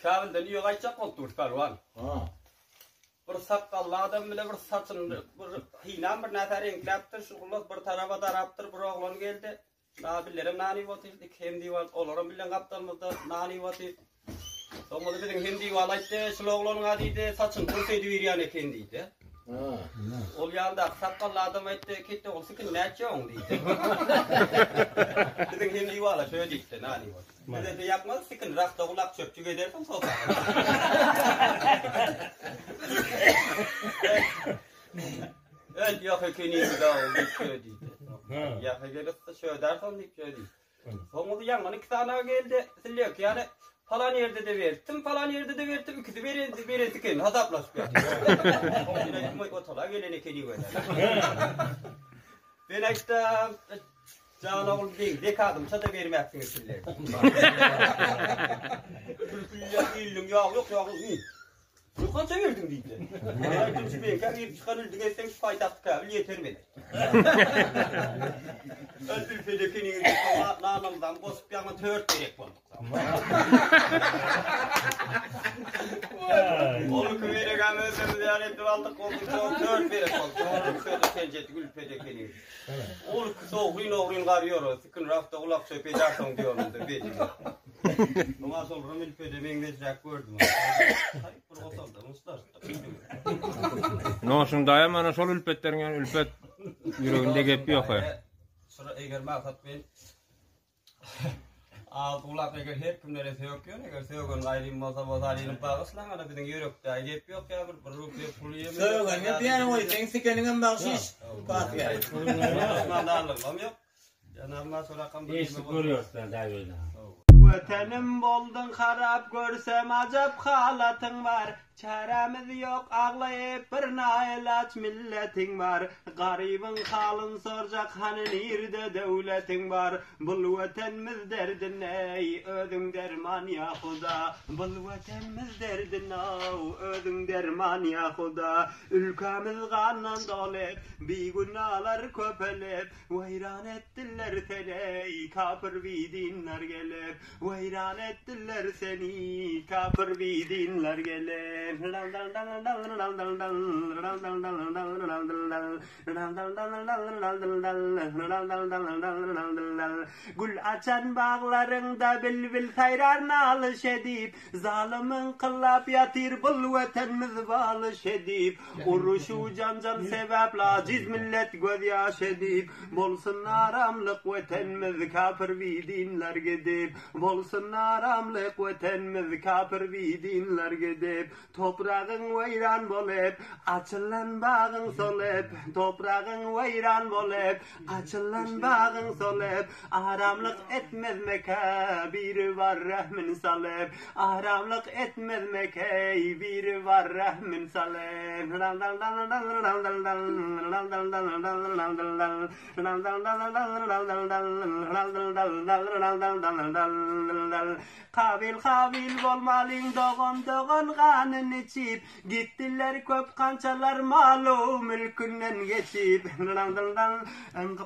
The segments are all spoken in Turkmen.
Käbilden öýe gaýtjak bolup dur Pälwan. Bir sakgally adam bile bir saçyny bir hynam bir näsä reňkläpdir, şu gulak bir taraba darapdyr, bir oglan geldi. Na billerem nan iýip otyr, iki hemdiwal, olaram bilen gapdalymyzda nan iýip otyr. Soň ol biziň hemdiwal aýtdy, şul oglanyň-a diýdi, saçyny pul ediberýän eken diýdi. Ol ýandaky sakgally adam aýtdy, Ketde ol sikin nätjegiň diýdi. Biziň hemdiwala şöý diýipdi, nan iýip otyr. Bize-de ýakmaz, sikin rahda gulak çöpjük edersiň sofa. Öl ýok ekeniňiz aw diýip şöý diýdi. Ýa gelipdi şöýdärsoň diýip şöý diýdi. Soň ol ýaňdan iki sany geldi. Sillek ýaly falan ýerde-de beripdim, falan ýerde-de beripdim, ikisi beredi, beresi eken hasaplaşyp ýatyr. Otala gelen ekeni göýä. Men aýtdym, jan ogul meň dekadymça-da bermäpsiňiz sillek. Gülküli iliniň ýagy ýok, ýagy. Ýok kança berdiň diýdi. Men aýtdym şu meňkä girip çykan üldi gezseň şu paýtagty käbil ýeter meni. Öl ülpede keniňi soňa nanymyzam goşup ýaňy tört gerek bolduk. Ol iki beregem özümiz ýaly edip aldyk, ol tört gerek boldy. Soňra şöyle penjeti ülpede keniňi. Ol ikisi ogryn-ogryn garýar, sikin rafta gulak çöp edersoň diýorumda beýdip. Muňa şol Rumilpede meňzeşräk gördüm. Haýp bir otalda myşlaşdyk. Noşuň daýam ana şol ülpetleriň ýany ülpet ýüreginde gep ýok he. Şura eger maksat men Az gulak eger her kimlere sökýän eger sögen gaýrym bolsa bolsa bagyşlaň ana biziň ýürekde gep ýok ýa bir bir rupiýa pul ýeme. Sögen gep ýany goý seň sikeniňem bagşyş. Pasgär. Duşmandarlygym ýok. Eşidip görýäris da däwede. Wetenim bolduň harap görsem ajap halatyň bar Çärämiz ýok aglaýyp bir naýylaç milletiň bar Garybyň halyn sorjak hany nirde döwletiň bar Bul wetenmiz derdine eý özüň derman ýa huda Bul wetenmiz derdine ow özüň derman ýa huda Ülkämiz gandan dolup bigünalar köpelip Weýran etdiler seni eý kapyr bidinler gelip Weýran etdiler seni kapyr bidinler gelip Gül açan baglaryňda bilbil saýrar nalyş edip Zalym ynkylap ýatyr bul wetenmiz balyş edip Uruşu janjal sebäpli ajiz millet göz ýaş edip, Bolsun aramlyk wetenmiz kapyr bidinler gidip, Bolsun aramlyk wetenmiz kapyr bidinler gidip, Topragyň weýran bolup, açylan bagyň solup, Topragyň weýran bolup, açylan bagyň solup, Aramlyk etmezmeka biri bar rehmin salyp, Aramlyk etmezmekeý biri bar rehmin salyp. Kabyl kabyl bolmalyň dogan dogan ganyn içip, Gitdiler köp kançalar malu mülkünden geçip.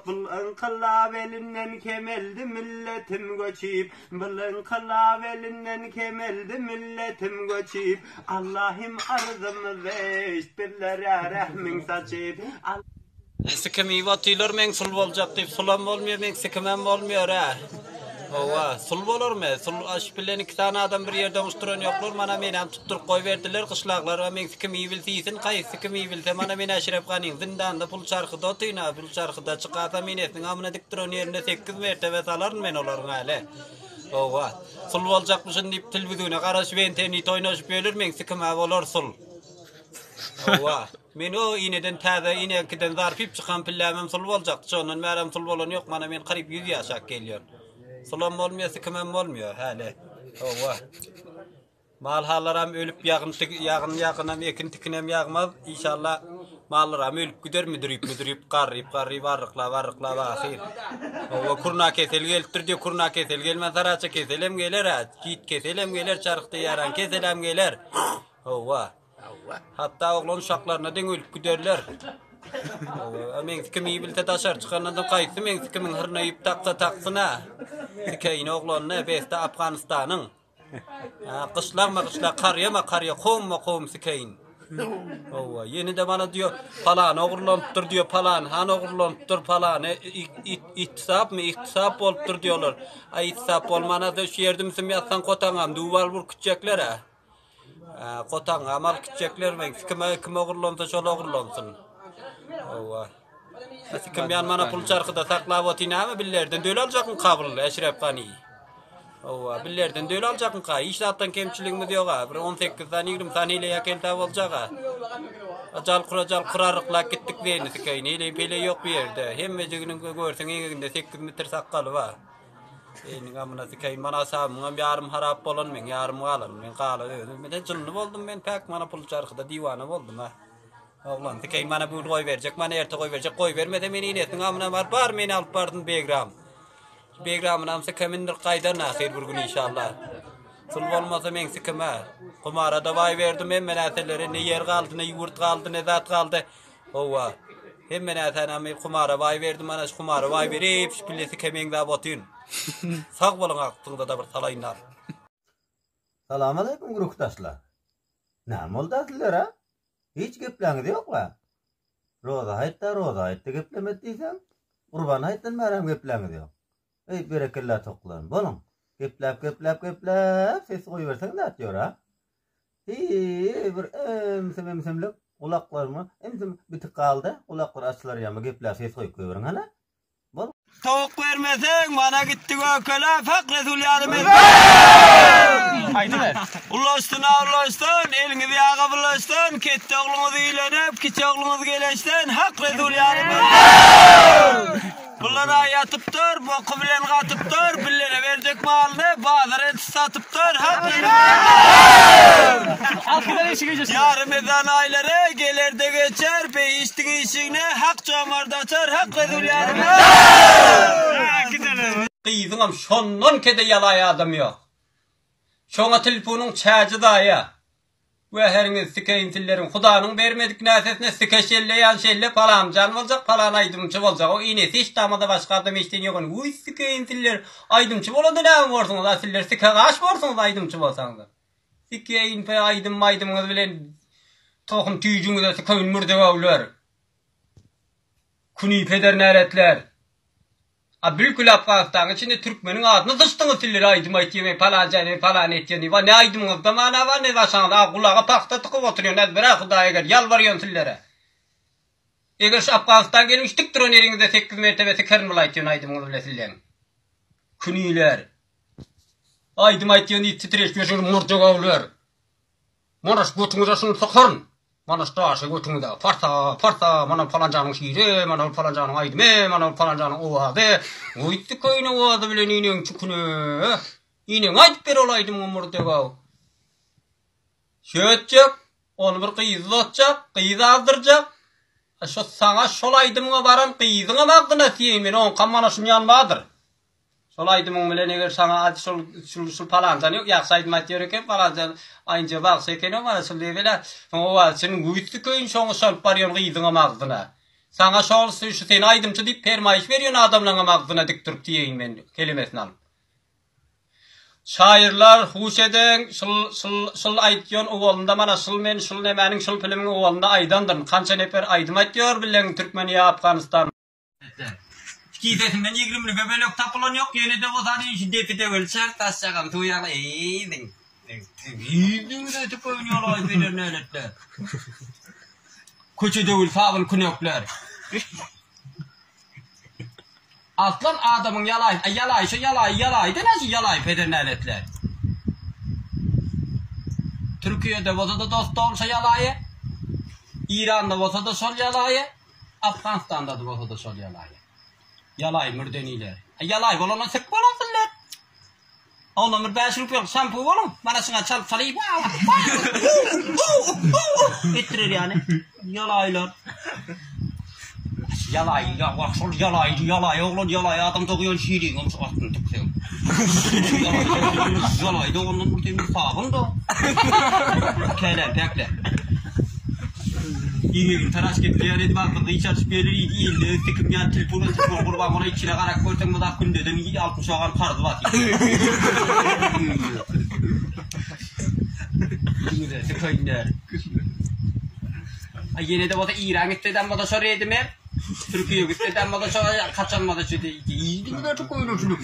Bul ynkylap elinden kemeldi milletim göçüp. Bul ynkylap elinden kemeldi milletim göçüp. Allahym arzymyzy eşit bizlere rehmiň saçyp. Sikim iýip otylar meň sul boljak diýip sulam bolmýar meň sikimem bolmýar hä. Howa sul bolarmy sul aş bilen iki sany adam bir ýerde oňuşdyran ýoklar mana menäm tutduryp goýberdiler gyşlaglar meň sikim iýibilse iýsin haýsy sikim iýibilse mana men Eşrep ganyň zindanda pul çarhyda otyn a pul çarhyda çykasam enesiniň amyna dik duran ýerinde sekiz mertebe salaryn men olaryň häli Howa sul boljakmyşyn diýip tilbizine garaşyp entenit oýnaşyp ýöler meň sikimä bolar sul Howa. Men o ineden täze ineňkiden zarpyp çykan pillämem sul boljakdy. Şondan bärem sul bolany ýok. Mana men garyp ýüz ýaşap gelýän. Sulam bolmaýar, sikimem bolmaýar häli. Hawa. Mal-hallaram ölüp ýagyn ýagyn ýagynam ekin tikinem ýagmaz. Inşallah mallaram ölüp gider müdürip müdürip garryp garryp arryklap arryklap ahyr. Hawa kurna kesel gelipdir diýip kurna kesel gelmän saraça keselem geler-ä. Git keselem geler, çarhda ýaran keselem geler. Hawa. Hatda oglan uşaklaryna deň ölüp giderler. Hawa, meň sikim iýibilse daşary çykandan soň gaýtsy meň sikimiň hyrna ýüp taksa taksyn-a. Sikeýin oglanyny, beste Afganystanyň. Hä, gyşlagma gyşlag, karýama karýa, kowumma kowum sikeýin. Hawa, ýene-de mana diýýär, palany ogurlanypdyr diýýär, palany han ogurlanypdyr, palany ihtisapmy, ihtisap bolupdyr diýýärler. A ihtisap bolmana-da şu ýerde müsüm ýatsaň kotaňam düwüp alyp ürkütjekler-ä. Hä, kotaňam alyp gitjekler meň. Kime kim ogurlansa şol ogurlansyn. Hawa. Kim ýan mana pul çarhyda saklap otyr näme billerden döl aljakmy kabul Eşrep Gani. Hawa, billerden döl aljakmyka? Hiç zatdan kemçiligimiz ýok-a. Bir 18 sany, 20 sany heleý äkelse boljak-a. Jalkura jalkura arryklap gitdik zeýni sikeýin. Heleý peleý ýok bu ýerde. Hemmejiginiň görseň eňeginde 8 metr sakgaly bar. Zeýniň amyna sikeýin. Mana sabyňam ýarym harap bolan meň, ýarym galan. Men galan özüm. Men jynly boldum men päk mana pul çarhyda diwana boldum-a. Oglan, sikeýin mana bu gün goýberjek, mana erte goýberjek, goýbermese men inesiniň amyna baryp, bar meni alyp barsyn Begram. Begramynam sike mindirip gaýdaryn ahyr bir gün inşallah. Pul bolmasa meň sikime. Humara-da baý berdim hemme näselere, ne ýer galdy, ne ýurt galdy, ne zat galdy. Howwa. Hemme näsänem humara baý berdim, mana şu humara baý berip, şu pille sike meňzäp otyryn. Sag boluň agtygyňyza-da bir salaýynlar. Salamaleýkum gurukdaşlar. Näme bolda sizlere? Hiç gepläňiz ýokla. Roza aýtda Roza aýtda geplemedi diýseň, Gurban aýtdan bärem gepläňiz ýok. Eý berekella toklarym boluň. Gepläp gepläp gepläp ses goýberseň zat ýora. Hiý bir ümsüm ümsümlik gulaklaryma ümsüm bitik galdy gulaklar açylar ýaly gepläp ses goýup goýberiň hana. Bol. Towuk bermeseň mana gitdi gökeläp hak Resul ýarymyz. Aýdyber. Ulaşsyn awlaşsyn eliňiz ýaga bulaşsyn ketde ogluňyz üýlenip kiçi ogluňyz geleşsin hak Resul ýarymyz. Bular aý ýatypdyr boky bilen gatypdyr billere berjek malyny bazar eltip satypdyr hak Ýarym ezan aýlary geler-de geçer, Behişdiň işigini Hak jomart açar, Hak Resul ýarym. Gyzyňam şondan kede ýalaý adam ýok. Şoňa tilpunyň çäji zaýa. Wäheriňizi sikeýin silleriň hudanyň bermedik näsesine sike şelleýän şelle palanjan boljak palan aýdymçy boljak o inesi hiç tamada başga adam eşden ýok ony wuý sikeýin siller aýdymçy bolanda näme borsuňyz a siller sike gaş borsuňyz aýdymçy bolsaňyzam. Sikeýin pe aýdym maýdymyňyz bilen tohum tüýjüňize sikeýin mürdegewler. Küni peder näletler. A bilkül Afganystanyň içinde türkmeniň adyny syçdyňyz siller aýdym aýtýan men palança men palan etýän diýip a ne aýdymyňyzda mana bar ne başaňyzda a gulaga pagta tykyp oturýan ezber a hudaý eger ýalbarýan sillere. Eger şu Afganistan geliň şu tik duran ýeriňizde sekiz mertebe sikerin bul aýtýan aýdymyňyz bile silleň. Küniler. Aýdym aýtýan diýip titreşip ýörşüňiz murjagawlar. Mana şu götüňize şuny sokaryn. Mana şu daşy götüňize. Parsa, parsa, mana palanjanyň şiri, mana palanjanyň aýdymy, mana palanjanyň owazy. Goýdy köýne owazy bilen ineň çüküne. Ineň aýdyp ber ol aýdymyňy murdegaw. Şötjek, ony bir gyz uzatjak, gyz azdyrjak. Şo saňa şol aýdymyňa baran gyzyňam agzyna siýeýin men, oňkam mana şunýan bardyr. Şol aýdymyň bilen eger saňa aýt şol şul şul palanjan ýok ýagşy aýdym aýtýar eken palanjan aýynja bagşy eken mana şul diýip elä soň owazy çyn güýçli köýün şoňa şalyp barýan gyzyňam agzyna. Saňa şol şu seni aýdymçy diýip permaýyş berýän adamlaňam agzyna dik durup diýeýin men kelemesini alyp. Şaýyrlar huş ediň şul şul şul aýtýan owalynda mana şul men şul nemäniň şul filmiň owalynda aýdandyryn kança neper aýdym aýtýar bileň türkmen ýa afganistan Kisesinden ýigrimlige bölek tapylan ýok, ýene-de bolsa hany şu depi döweli çart daşjagam suw ýaly eýdiň. Eýdiň-de tüpeňini ýolaý beler näletler. Köçe döwül sabyn künekler. Aslan adamyň ýalaý, ýalaý şo ýalaý ýalaý däl şu ýalaý peder näletler. Türkiýede bolsa-da dost dogry şo ýalaýy. Iranda bolsa-da şol ýalaýy. Afganistanda-da bolsa-da şol ýalaýy. Ýalaý mürdeniler. Ýalaý bolandan sik bolasynlar. Ondan bir 5 rupiýalyk şampu boluň. Mana şuňa çalyp salyp. Etdirer ýaly. Ýalaýlar. Ýalaý, ýa wah şol ýalaý, ýalaý oglan, ýalaý adam dogýan şiriňem şu astyny tikseň. Ýalaý dogandan bir demir sabyn da. Kälän päkle. Eňegini taraş gepleýän edip agzyny gyşardyp gelir idi, elinde sikim ýan telefon telefon gurban bola içine garap görseň muzak gündeden 60 ogan karzy bar. Diňle, sökeýinler. A ýene-de bolsa Iran gitsedem bolsa şo redimer. Türkiýe gitsedem bolsa şo kaçan bolsa şu diňle sökeýinler şunu.